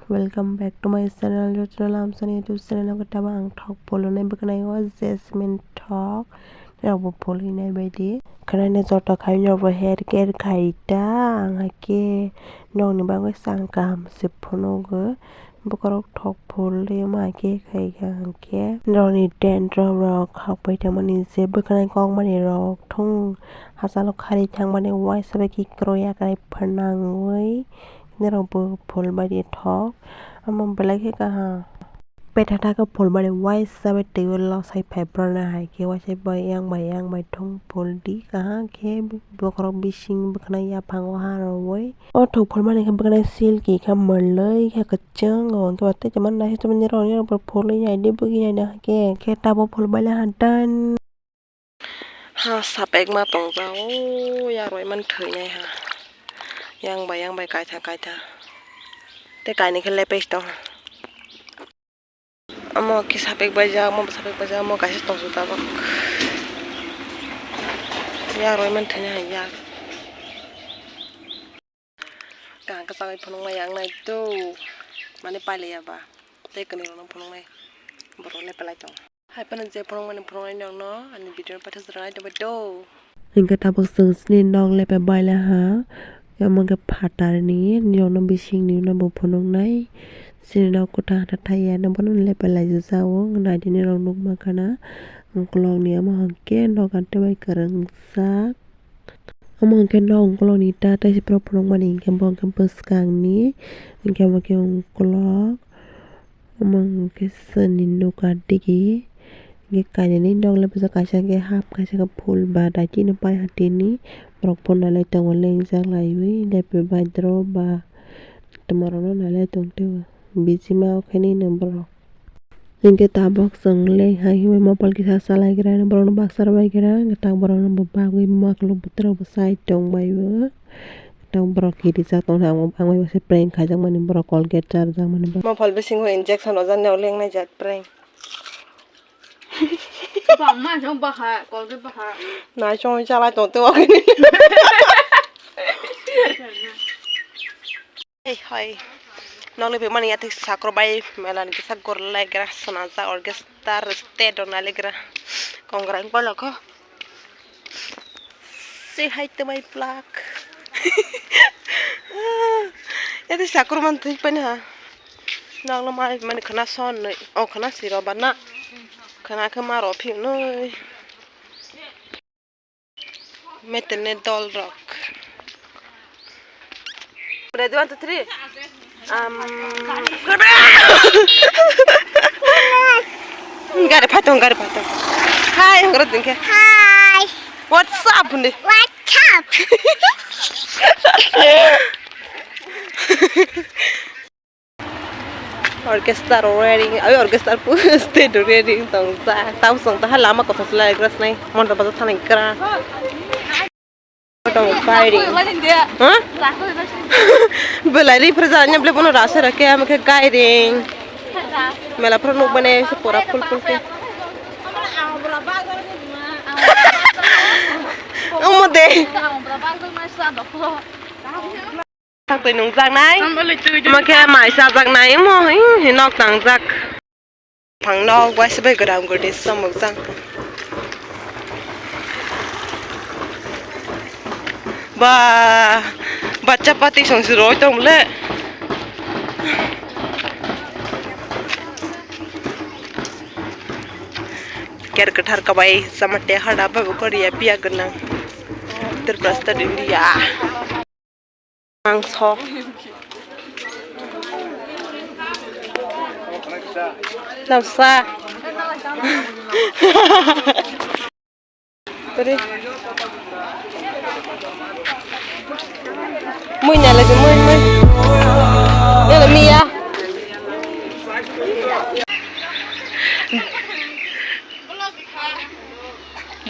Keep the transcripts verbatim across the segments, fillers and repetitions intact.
Welcome back to my channel, your channel Amsani YouTube channel. Ang khe tabuk ang thok phulunai bwkhanai o jasmine thok rok bo phulwi nai baidi. Khwnai no joto khai rok bo hair care khai ta, ang hai khe nokni bagwi chwng kaham se phunugo. Bokhorok thok phulwi ma khe khai kha hwnkhe norokni dandruff rok hakpai tongmani je bwkhanai kokmani rok thung hachalo khari thangmani uaisa bai khe kwrwi yakarwi phnangwi norok bo phul bai di thok omo belai khe kaham. Petha thaka phul bai uaisa bai twi o losai phai brana hai khe uaisa bai yang bai yang bai thung phul di kaham khe bokhorok bising bwkhanai yaphango ha rwui. O thok phulmani khe bwkhanai silki khe mwlwi khe kwchwng o hwnkhe tei tongmani naisik tongmani rok phulwi naidi bwgwi naidi hwnkhe khe tabuk phulbaila ha dan. Ha sapek ma tongja o yarwi mani thwinai ha yang bai yang bai kaitha kaitha tei kainwi khe lepei tongha. Omo khe sapik baijak, omo bo sapik baijak, omo kaisa tongsu tabuk. Yak rwi mani thani hai yak. Kaham khe chagwi phunuknai yang nai to. Mane pailaiya ba. Tei kwnwi rokno phunuknai. Borok le belai tongo. Hai phano je phunukmani phunuknai nokno ani video no paithak jora nai tongbai to. Hingke tabuk chwng chini nok lepe baila ha, omo khe phatarni, nini rokno bisingni no bo phunuknai. Chini nok kwthang hathak thai ya, bono lepe laijak o, naidi nini rok nukma khana, ukulok ni omo hwnkhe nok antwi bai kwrwngjak. Omo hwnkhe nok ukulok ni ta, tei se borok phunukmani hwnkhe bo hwnkhe bwskangni, hwnkhe omo khe ukulok. Omo hwnkhe chwngni nokar digi hwnkhe kainwi nok le bwsajak, kaisa hwnkhe half, kaisa hwnkhe full ba daikhe no pai hatini borok phano nailai tongo lengjak laiwi lepe bai drop ba twmarokno nailai tongtio bijima o khe nini borok. Hwnkhe tabuk chwng le hai hwnwi mobile kisa chalaigra borokno baksa rwbaikra tak borokno bo bagwi makluk bwtwrok bo chai tongbaio. Tang borok hi rijak tongkha, ang bai se prank khaijakmani borok Colgate charwjakmani borok. Mopol bisingo injection rwjaknai o lengnai jat prank. Bangma jong baha, Colgate baha. Nai chong chalai tong tei wak ni. Hei hoi. Nokni bemani yathik sakro bai mela ni kisa gor lai gra sona ja orchestra stage rok nai lai gra. Kongra wng polo kho. Say hi to my vlog. Yati sakur man thik pani ha. Nang no mai mani khana son noi. O khana siro ba na. Khana khe ma ro phi noi. Metene dol rok. Ready, one, two, three. Um, gari phatung, gari phatung. Hi, hongro dingke. Hi. What's up, ni? What's up? Orchestra ready, ai orchestra pu stage ready tong sa. Tau song ta lama ko sa lai gras nai. Mon ta ba ta nai kra. Tong firing. Ha? Belai ri phra janya ble bono rasa rakhe am khe gairing. Mela phra nuk bane se pura full full khe. Omo de. Sak twi nungjaknai. Omo khe mai chajaknai omo hi nok tangjak. Phang nok waisa bai gram guri samuk jang. Ba, bacha pati song si roi tong le. Ker kwthar kabai samate hada ba koriya piya gwnang. Tripura state India. Mangso. Namsa. Turi. Mui na lagi mui mui. Yala miya.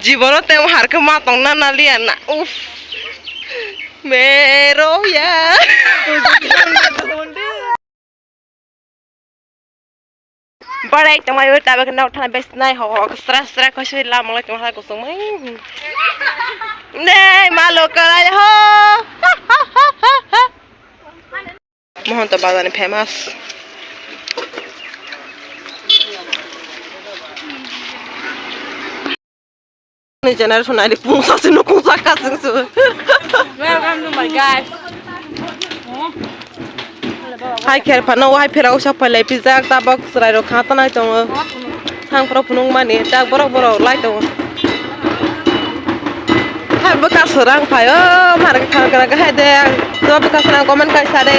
Jibono temo harke ma tongna naliya na. Uff. Mero ya. Barai tongmai tabak nok thana besnai ho ho sra sra khosoi lamang lai tongha kusung mai. Nei malo kalai ho. Mohanta bazar ni famous. Ni generation ari pungsa se nukung sak kasing su. Welcome to my guys. Hai kher phano hai phera usa phalai pijak tabok chwrai rok kha tanai tongo. Thang phro phunuk mani tak borok borok lai tongo. Hai bwkha swrang phai o mar kha gra kha hai de. Job bwkha swrang comment kai sa de.